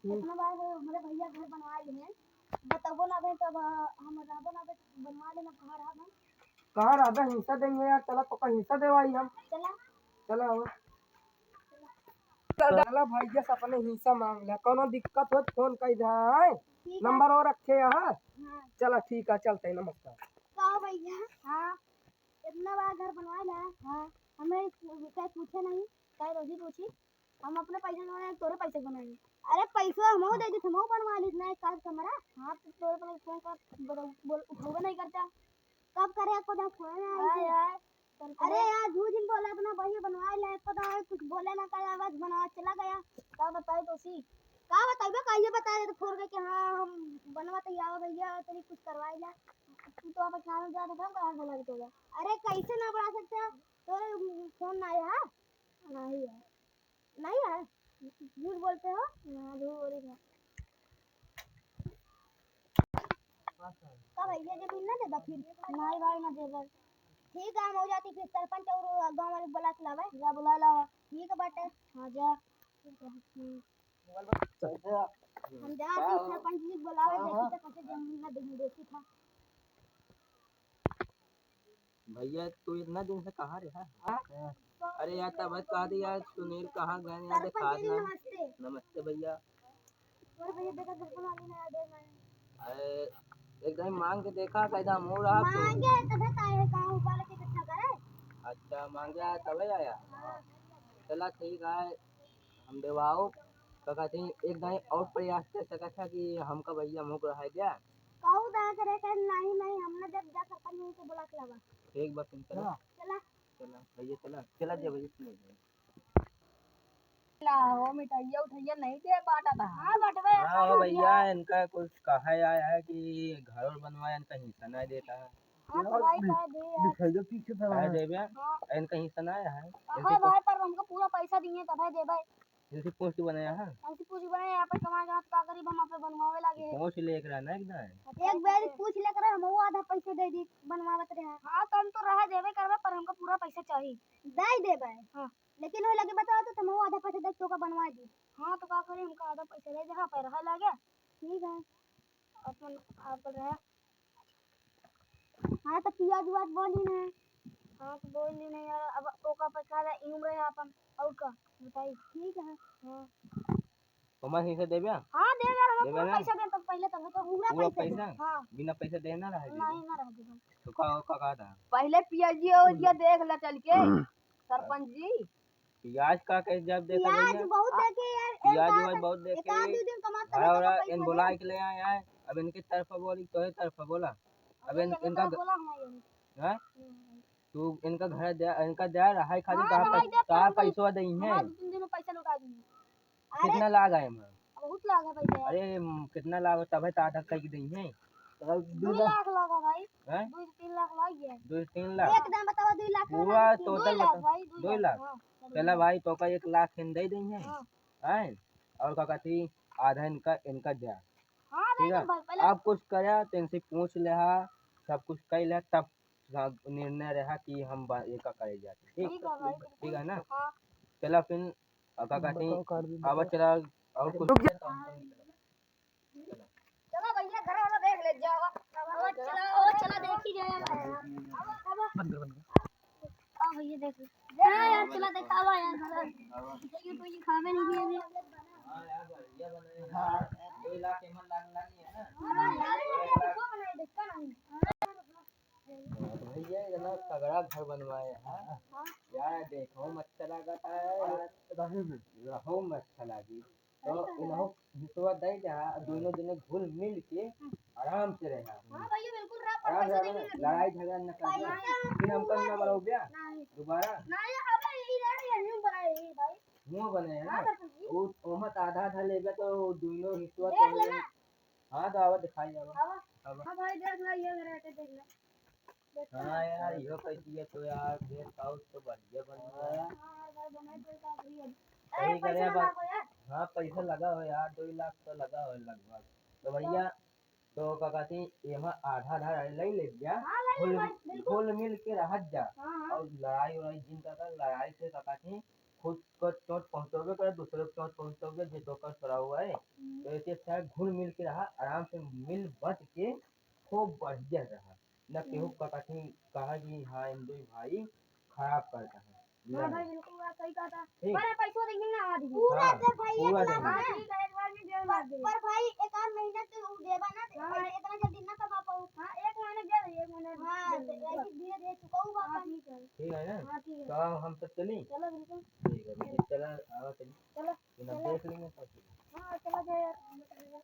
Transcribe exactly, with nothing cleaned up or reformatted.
हम्म। इतना बार हमरे भैया घर बनवा लिए हैं, बताबो ना बे, तब हम रहबो ना बे, बनवा लेना घर हमें। कहाँ रहबे, हिस्सा देंगे यार, चला तो का हिस्सा देवाई हम। चला। चला हो। चला भैया से अपने हिस्सा मांग ले, कोनो दिक्कत हो तो फोन कर दे, हैं? ठीक है। नंबर और रखे हैं, हाँ? हाँ। चला ठीक है, चलते हैं, नमस्कार। का भैया? हाँ। इतना बड़ा घर बनवाए ला, हाँ। हमें कोई पूछे नहीं, काहे रोजी पूछी? हम अपने पैसे से बनाए, तोरे पैसे से बनाए। अरे पैसवा हमहू दे दी, हमहू बनवा ली ना एक आध कमरा। हाँ, तो तोरे पर फोन कर, बोल, बोल, उठावे नहीं करता। कब करे आपको जब फोन ना आई थी। अरे यार, झूठ जिन बोला, अपना भैया बनवा ले, एको दाना कुछ बोले ना करे, बस बनवा चला गया। का बताई तोसी? का बताइबे, कहिए बताए तो फोन करके, हाँ, हम बनवा तैयार हो भैया, तनी कुछ करवाई ला। तू तो आप अचानक जाता था, कहाँ बोला के तोरा? अरे कैसे ना बढ़ा सकते हैं? तोरे फोन ना आया है? नहीं है। नहीं है? झूठ बोलते हो? हाँ, झूठ बोल रही है। का भैया जमीन ना देबा फिर? नहीं भाई, ना देबा। ठीक है, हम हो जाती फिर सरपंच और गाँव वाले बुला के लावे। जा बुला लावा। ठीक है बाटे। हाँ जा। हम जा फिर सरपंच जी बुलावे, देखी तो कैसे जमीन ना देंगे, देखी था। भैया, तू इतना दिन से कहाँ रहा? हाँ? अरे यार, तब कहा थी यार, सुनील कहाँ गए यार, सरपंच जी, दिखात ना। नमस्ते। नमस्ते भैया। और भैया, देखा, घर बना लेना यार, देना है। अरे, एक दाई मांग के देखा, कैदा मुँह रहा तो। मांगे तबे तो आए, गाँव वाले के इकट्ठा करे। अच्छा, मांगे आया तबे आया? हाँ। चला ठीक है, हम देवाओ। तो कहते हैं, एक दाई और प्रयास कर सकत है कि हमका भैया मुँह रहा है क्या? कहू दा करे के, नहीं, नहीं, हमने जब जा सरपंच जी के बुला के लावा। ठीक बा, फिर चला। हाँ। चला। चला, भैया, चला। चला, जय भैया, सुन ले। ला हो, मिठाइया उठाइया नहीं दे बाटा था। हाँ, बटवे हाँ, हो भैया, इनका कुछ कहा आया है कि घर और बनवाए, इनका हिस्सा नहीं देता है। हाँ, तो भाई, कह दे यार। मिठाइया पीछे था। कह दे बे, हाँ। इनका हिस्सा नहीं है। हाँ भाई, पर हमको पूरा पैसा दिए, तब है दे भाई। जैसे पोस्ट बनाया है। ऐसे पूछ बनाया, यहाँ पर कमाए के हाथ का करीब हम आप बनवावे लागे। पूछ ले एक रहना एक दाए। एक बेर पूछ ले करे, हम वो आधा पैसे दे दी, बनवावत रहे। हाँ, तो हम तो रहा देबे करबे, पर हमका पूरा पैसा चाही। दे देबे। हाँ। लेकिन वो लगे बताओ तो हम वो आधा पैसा दे तोका बनवा दी। हाँ, तो का करी, हमका आधा पैसा दे दे, हाँ, पर रहा लागे। ठीक है। अपन, अपन रहा। हाँ, तो पियाज उआज बोली ना। हाँ, तो बोली नहीं यार, अब ओका पैसा ला, यूं रहे अपन, और का बताई? ठीक है। हाँ। ओमा हिस्सा देबे? हाँ, देबे, हम देबे पूरा ना? पैसा दे, तो पहले तब तो पूरा पूरा पैसा दे। पैसा? हाँ। बिना पैसा दे ना रहे देबे? नहीं, ना रहे देबे। तो का, का, का था? पहले पियाजी और ये देख ला चल के, सरपंच जी। पियाज का कैसे जब देखा पियाज भैया? बहुत देखे यार, एक पियाज आध, उआज बहुत देखे। एक आध दू दिन कमाता हरा रहता भरा तो पैसा इन बोला दे। के ले आए हैं। अब इनकी तरफ बोली, तोहे तरफ बोला। अब अरे इन, लगे इनका तो ग-, बोला हमारे यहाँ। हैं? हम्म। तू इनका घर दे, इनका दे रहा है खाली हाँ, कहाँ रहा पै-, है, दे, कहाँ पैसा दे हैं? हमारे दो तीन दिन में पैसा लौटा देंगे। अरे कितना लाग है मैं? बहुत लाग है पैसा यार। अरे, म, कितना लाग है? तब है तो आधा कह के दे हैं। तो दो लाख लाग है भाई। हैं? दो से तीन लाख लाग गया। दो से तीन लाख? एकदम बताओ, दो लाख पूरा लाग है। Total दो लाख बता। भाई, दो लाख। दो लाख? हाँ। चला भाई, तोका एक लाख हिन दे देइहैं। हाँ। हैं? और का कहती, आधा इनका, इनका द्या। हाँ, ठीक है? भाई, पहले आप कुछ करया, तो इनसे पूछ लेहा, सब कुछ कर लेहा, तब सा-, निर्णय रहा कि हम बा-, ये का करे जाते। ठीक? ठीक है भाई, ठीक है ना? हाँ। चला फिर, और का कहती, बताओ, काट दे, अब बताओ। चला, और कुछ रुक जा। चला भैया, घर वाला देख ले, जाओ। अब चला, अब चला, देखी जाए। बंद कर, बंद कर। आ भैया, देख ले। जा यार, चला, देखावा यार, घर। ये कोई खावे नहीं दिए अभी। हाँ यार, बढ़िया बने हैं यार। दो लाख एमन लाग, लाग है ना? हाँ यार, ये देखो, बनाए, देखता नहीं। भैया, इतना तगड़ा घर बनवाए हैं। हाँ। यार, देखो, मस्त लगा था यार। रहो में। रहो में अच्छा लागी। तो इन्हों हिस्सा दे दे, हाँ, दोनों जने घुल मिल के आराम से रहे। हाँ भैया, बिल्कुल रहा, पर आराम से पैसा रहे, देंगे। लड़ाई झगड़ा न कर। पैसा फिर हमका ना बनाओ ब्याह? नहीं। दोबारा? नहीं, अबे यही रहे, यही बनाए, यही भाई। मुँह बने हैं हाँ, ना? सरपंच जी। वो, ओमा तो आधा आधा लेबे तो दोनों हिस्सा देख तो लेना। हाँ, तो आवा दिखाई आवा। आवा। आवा। हाँ भाई, देख ला, ये घर है, देख ला। हाँ यार, यो कैसी है तो यार, guest house तो बढ़िया बन गया है। हाँ यार, भाई, बनाए तो काफी है। सही अरे, करे पैसा बा-, लगा हो यार। हाँ, पैसा लगा हो यार, दो लाख तो लगा हो लगभग। तो भैया, तो का कहती, एमा आधा आधा ले ले जा। हाँ, ले ले घुल, भाई, बिल्कुल। घुल मिल के रहत जा। हाँ, हाँ। और लड़ाई उड़ाई जिन का कर, लड़ाई से का कहती, खुद का चोट पहुँचोगे करे, दूसरे को चोट पहुँचोगे, जे तो का छोड़ा हुआ है। हम्म। तो ऐसे अच्छा है, घुल मिल के रहा, आराम से मिल बट के खूब बढ़िया रहा। न केहू हम्म। का कथी कहा कि हाँ, इन दो भाई खराब करता है। हाँ भाई, बिल्कुल बात सही कहा था। ठीक। पर पैसो देंगे ना, हाँ, दीदी। पूरा हाँ, दे भाई, पूरा एक लाख देंगे। हाँ, ठीक है, एक बार में डेढ़ लाख दे। पर भाई, एक आध महीना तो उ देबा ना, हाँ। भाई, इतना जल्दी ना कमा पाऊ। हाँ, एक महीने दे दे, एक महीने हाँ, दे तो दे। ऐसे धीरे धीरे चुकाऊ हाँ, बापन। ठीक है। ठीक है ना? हाँ, ठीक है। तो हम सब चली? चलो, बिल्कुल। ठीक है, बिल्कुल। चला, आवा चली। चलो, फिर हम चलो। देख लेंगे सब चीज़। हाँ, चलो जाए यार, हम लोग चले जाए।